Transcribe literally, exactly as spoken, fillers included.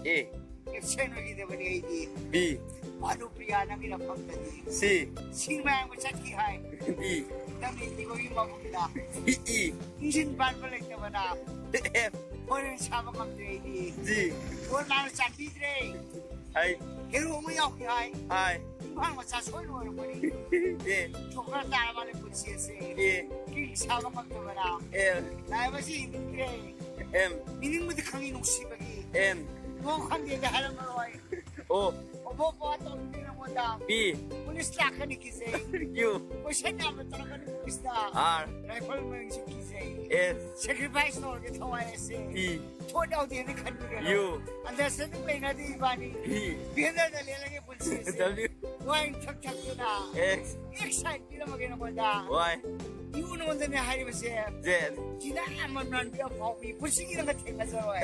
A. Absent ꯑꯣꯏꯈꯤꯗꯕꯅꯤ ꯑꯩꯗꯤ꯫ B. ꯚꯥꯅꯨꯄ꯭ꯔꯤꯌꯥ ꯅꯪꯒꯤ ꯅꯐꯝꯗꯗꯤ꯫ C. ꯁꯤꯡ ꯃꯌꯥꯝꯒ ꯆꯠꯈꯤ ꯍꯥꯏ꯫ D. ꯅꯪ ꯏꯟꯗꯤꯒꯣꯒꯤ ꯃꯐꯝꯗ꯫ E. ꯏꯟꯖꯤꯟ ꯄꯥꯟꯕ ꯂꯩꯇꯕꯅ꯫ F. ꯐꯣꯔꯦꯟ ꯁꯥꯕ ꯉꯝꯗ꯭ꯔꯦ ꯑꯩꯗꯤ꯫ G. ꯕꯣꯜ ꯃꯥꯅ ꯆꯥꯟꯕꯤꯗ꯭ꯔꯦ꯫ ꯍꯥꯏ꯫ ꯍꯦꯔꯣ ꯑꯃ ꯌꯥꯎꯈꯤ ꯍꯥꯏ꯫ ꯍꯥꯏ꯫ ꯏꯝꯐꯥꯜ ꯃꯆꯥ ꯁꯣꯏꯅ ꯑꯣꯏꯔꯝꯒꯅꯤ꯫ A. ꯁꯣꯀꯔ ꯇꯥꯔ ꯃꯥꯜꯂꯦ ꯄꯨꯟꯁꯤ ꯑꯁꯦ꯫ A. ꯀꯤꯛ ꯁꯥꯕ ꯉꯝꯗꯕꯅ꯫ L. ꯂꯥꯏꯕꯁꯤ ꯍꯤꯡꯅꯤꯡꯗ꯭ꯔꯦ꯫ M. ꯃꯤꯅꯤꯡꯕꯨꯗꯤ ꯈꯪꯉꯤ ꯅꯨꯡꯁꯤꯕꯒꯤ꯫ N. ꯅꯣ ꯈꯪꯗꯦꯗ ꯍꯥꯏꯔꯝꯃꯔꯣꯏ꯫ O. ꯑꯣꯕꯣ ꯕꯣ ꯇꯧꯔꯤꯅꯦ ꯅꯉꯣꯟꯗ꯫ P. ꯄꯨꯂꯤꯁ ꯂꯥꯛꯀꯅꯤ ꯀꯤꯖꯩ꯫ Q. ꯀꯣꯏꯁꯟ ꯌꯥꯝꯅ ꯇꯧꯔꯛꯀꯅꯤ ꯄꯨꯂꯤꯁꯇ꯫ R. ꯔꯥꯏꯐꯜ ꯃꯔꯤꯁꯨ ꯀꯤꯖꯩ꯫ S. ꯁꯦꯀ꯭ꯔꯤꯐꯥꯏꯁ ꯇꯧꯔꯒꯦ ꯊꯋꯥꯏ ꯑꯁꯦ꯫ T. ꯊꯣꯠ ꯌꯥꯎꯗꯦꯅ ꯈꯟꯕꯤꯒꯅꯨ꯫ U. ꯑꯟꯗꯔꯁ꯭ꯇꯦꯟꯗꯤꯡ ꯂꯩꯅꯗꯦ ꯏꯕꯥꯅꯤ꯫ V. ꯚꯦꯟꯗꯔꯗ ꯂꯦꯜꯂꯒꯦ ꯄꯨꯟꯁꯤ ꯑꯁꯦ꯫ W. ꯋꯥꯏꯟ ꯊꯛ ꯊꯛꯇꯨꯅ꯫ X. ꯑꯦꯛꯁ ꯁꯥꯏꯟ ꯄꯤꯔꯝꯃꯒꯦ ꯅꯉꯣꯟꯗ꯫ Y. ꯏꯎ ꯅꯉꯣꯟꯗꯅꯦ ꯍꯥꯏꯔꯤꯕꯁꯦ꯫ Z. ꯆꯤꯅꯥ ꯌꯥꯝꯅ ꯅꯥꯟꯕꯤ ꯑꯐꯥꯎꯕꯤ ꯄꯨꯟꯁꯤꯒꯤ ꯅꯪꯒ ꯊꯦꯡꯅꯖꯔꯣꯏ꯫